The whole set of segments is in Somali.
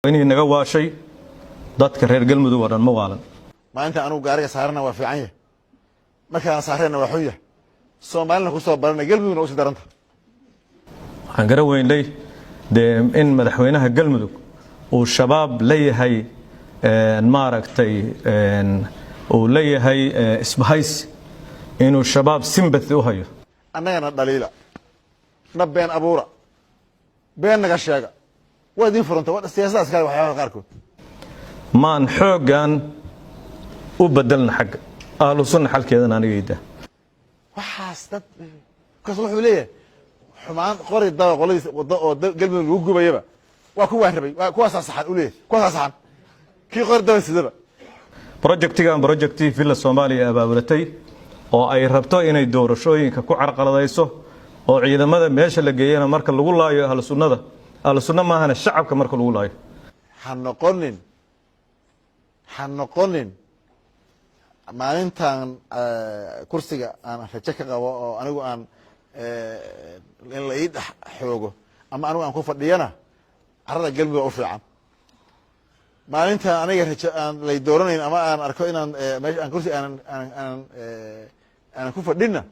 Inii naga waashay dadka reer Galmudug oo dhan ma waalan. Maalinta anugu gaariga saarana waa fiican yahay, markaan saarayna waa xun yahay. Soomaalina kusoo barana, Galmudugna usii daranta. Waxaan garan weynay dee in madaxweynaha Galmudug uu Shabaab leeyahay, maaragtay, uu leeyahay isbahaysi, inuu Shabaab sympathy u hayo. Annagana dhaliila, na been abuura, been naga sheega, waa idiin furanta, waa siyaasadaas kale waxyaabaha qaarkood. Maan xooggan u bedelna xagga Ahlu Sunna, xalkeedana anigayda. Waxaas dad markaas wuxuu leeyahay xumaan qori daba qoladiis wado oo Galmudug lagu gubayaba waa kuwaan rabay, waa kuwaasaa saxan u leeyahay, kuwaasaa saxan kii qori daba sidaba. Projectigan, projectii Villa Soomaaliya abaabulatay oo ay rabto inay doorashooyinka ku carqaladayso, oo ciidamada meesha la geeyana marka lagu laayo Ahlu Sunnada, Ahlu Sunna maahana, shacabka marka lagu laayo. Ha noqonin, ha noqonin. Maalintan kursiga aan rajo ka qabo oo anigu aan in la ii dhex xoogo ama anigu aan ku fadhiyana, carada Galmudug u fiican. Maalintan aniga rajo aan lay dooranayn ama aan arko inaan meesha aan kursi aanan aanan aanan aanan ku fadhina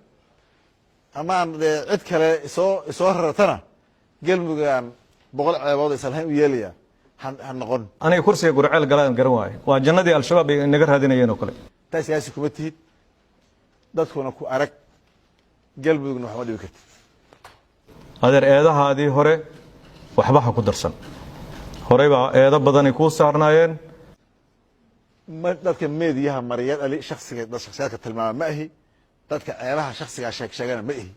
ama aan cid kale isoo raratana, Galmudugaan 100 ceebood aysan lahayn u yeelaya. Ha noqon. Aniga kursiga Gurceel galaan garan waaye, waa jannadii Al-Shabaab ay inaga raadinayeen oo kale. Taa siyaasi kuma tihid, dadkuna ku arag, Galmudugna waxma dhibi kartid. Adeer, eedahaadii hore waxba ha ku darsan, horey baa eedo badanay kuu saarnaayeen. Ma dadka meediyaha mariya dhali shaksiga, dad shaksiyaadka tilmaama ma ahi, dadka ceebaha shaksigaa sheeg sheegana ma ihi.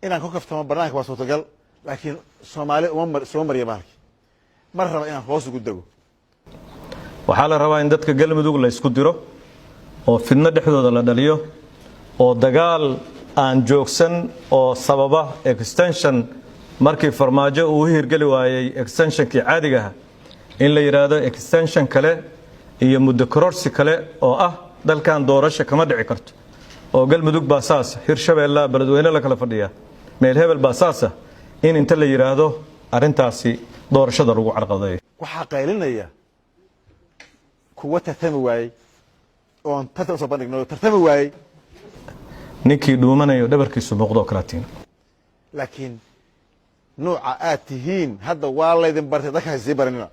Inaan ku kaftamo banaanka waa suurtagal, laakiin Soomaali uma soo mariya bahalki mar raba inaan hoos ugu dego. Waxaa la rabaa in dadka Galmudug la ysku diro oo fidno dhexdooda la dhaliyo oo dagaal aan joogsan oo sababa extension. Markii Farmaajo uu u hirgeli waayey extensionkii caadiga ah, in la yidhaahdo extension kale iyo muddo kororsi kale oo ah dalkan doorasho kama dhici karto, oo Galmudug baa saas, Hirshabeella, Beledweyne la kala fadhiya, meel hebel baa saasa, in inta la yidhaahdo arrintaasi doorashada lagu carqadeeyo. Waxaa qaylinaya kuwa tartami waayey oon tartan usoo bandhigno, tartami waayey. Ninkii dhuumanayo dhabarkiisu muuqdo kalaatiin. Laakiin nuuca aad tihiin hadda waa laydin bartay, dadka ha sii baranina.